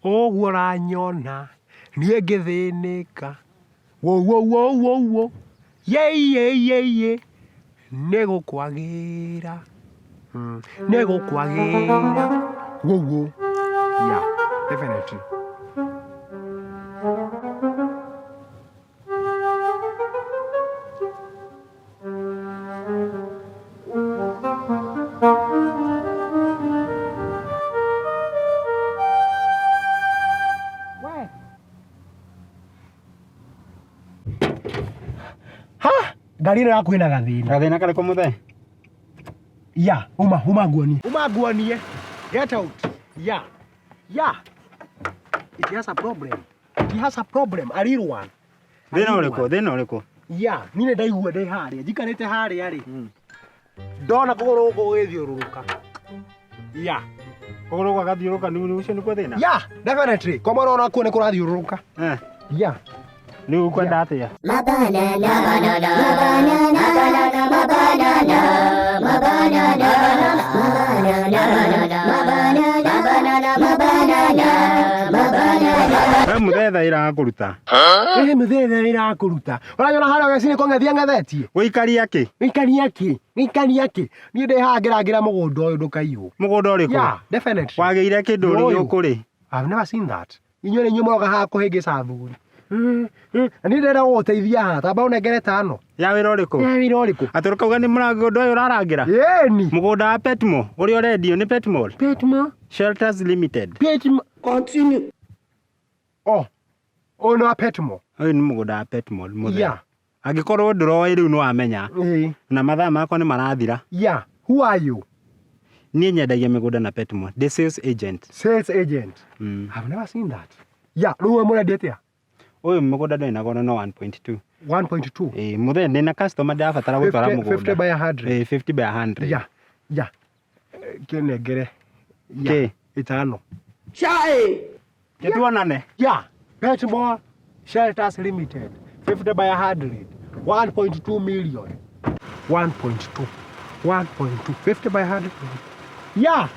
Ũguo ũranyona niĩ ngĩthĩnĩka wou wou wou wou wou, yei yei yei yei, nĩ gũkwagĩra, nĩ gũkwagĩra wou wou. Yeah, definitely. We. Ha! Ngari ĩno yaku ĩna gathĩna. Gathĩna karĩkũ mũthee? Ya, uma, uma nguonie. Uma nguonie. Get out. Ya. Ya. It has a problem. It has a problem, a real one. A Thĩna real ũrĩkũ? one. Thĩna ũrĩkũ? Ya, niĩ nĩ ndaigua ndĩ harĩa, njikarĩte harĩa rĩ. Ndona kũgũrũ gũkũ gũgĩthiũrũrũka. Ya. Kũgũrũ gwagathiũrũka nĩ ũcio nĩguo thĩna? Ya, definitely. Kwa mwana onakuo nĩ kũrathiũrũrũka. Eh. Ya. Rĩu ũkwenda atĩa? Ma banana, ma banana, ma banana, ma banana, ma banana, ma banana, ma banana, ma banana. We mũthee tha ĩrakũruta. Ĩĩ mũthee tha ĩrakũruta. Ũranyona harĩa ũgeci nĩ kũng'ethia ng'ethetie. Gũikaria kĩ? Gũikaria kĩ? Gũikaria kĩ? Niĩ ndĩ haha ngĩrangĩra mũgũnda ũyũ ndũkaiywo. Mũgũnda ũrĩkũ? Yeah, definitely. Wagĩire kĩndũ Ũyũ. gũkũ rĩ? I've never seen that. Inyuĩ nĩ inyuĩ mũroka haha kũhĩngĩca athuri. Na niĩ ndĩrenda gũgũteithia haha, tamba ũnengere tano. Ya wĩra ũrĩkũ? Ya wĩra ũrĩkũ? Atĩ ũkauga nĩ mũgũnda ũyũ ũrarangĩra? Ĩni. Mũgũnda wa Petmo ũrĩa ũrendio nĩ Petmol Petmo. Shelters Limited. Petmo. Continue. Oh. Ũyũ nĩ wa Petmo. Ũyũ nĩ mũgũnda wa Petmol mũthee. Yeah. Angĩkorwo ndũroĩ rĩu nĩ wamenya. Ĩĩ. Na mathaa makwa nĩ marathira. Yeah. Who are you? Niĩ nyendagia mĩgũnda na Petmol. Ndĩ sales agent. Sales agent. I've never seen that. Yeah, rĩu we mũrendia atĩa? Ũyũ mũgũnda ndũrĩ na goro no 1.2. 1.2. Ĩĩ mũthee ndĩna customer ndĩrabatara gũtwara 50, mũgũnda. 50 by 100. Ĩĩ 50 by 100. Yeah. Yeah. Kĩnengere. Yeah. Kĩ? Ĩtano. Chai. Nĩtuonane. Yeah. Petmore Shelters Limited. 50 by 100. 1.2 million. 1.2. 1.2. 50 by 100. Yeah.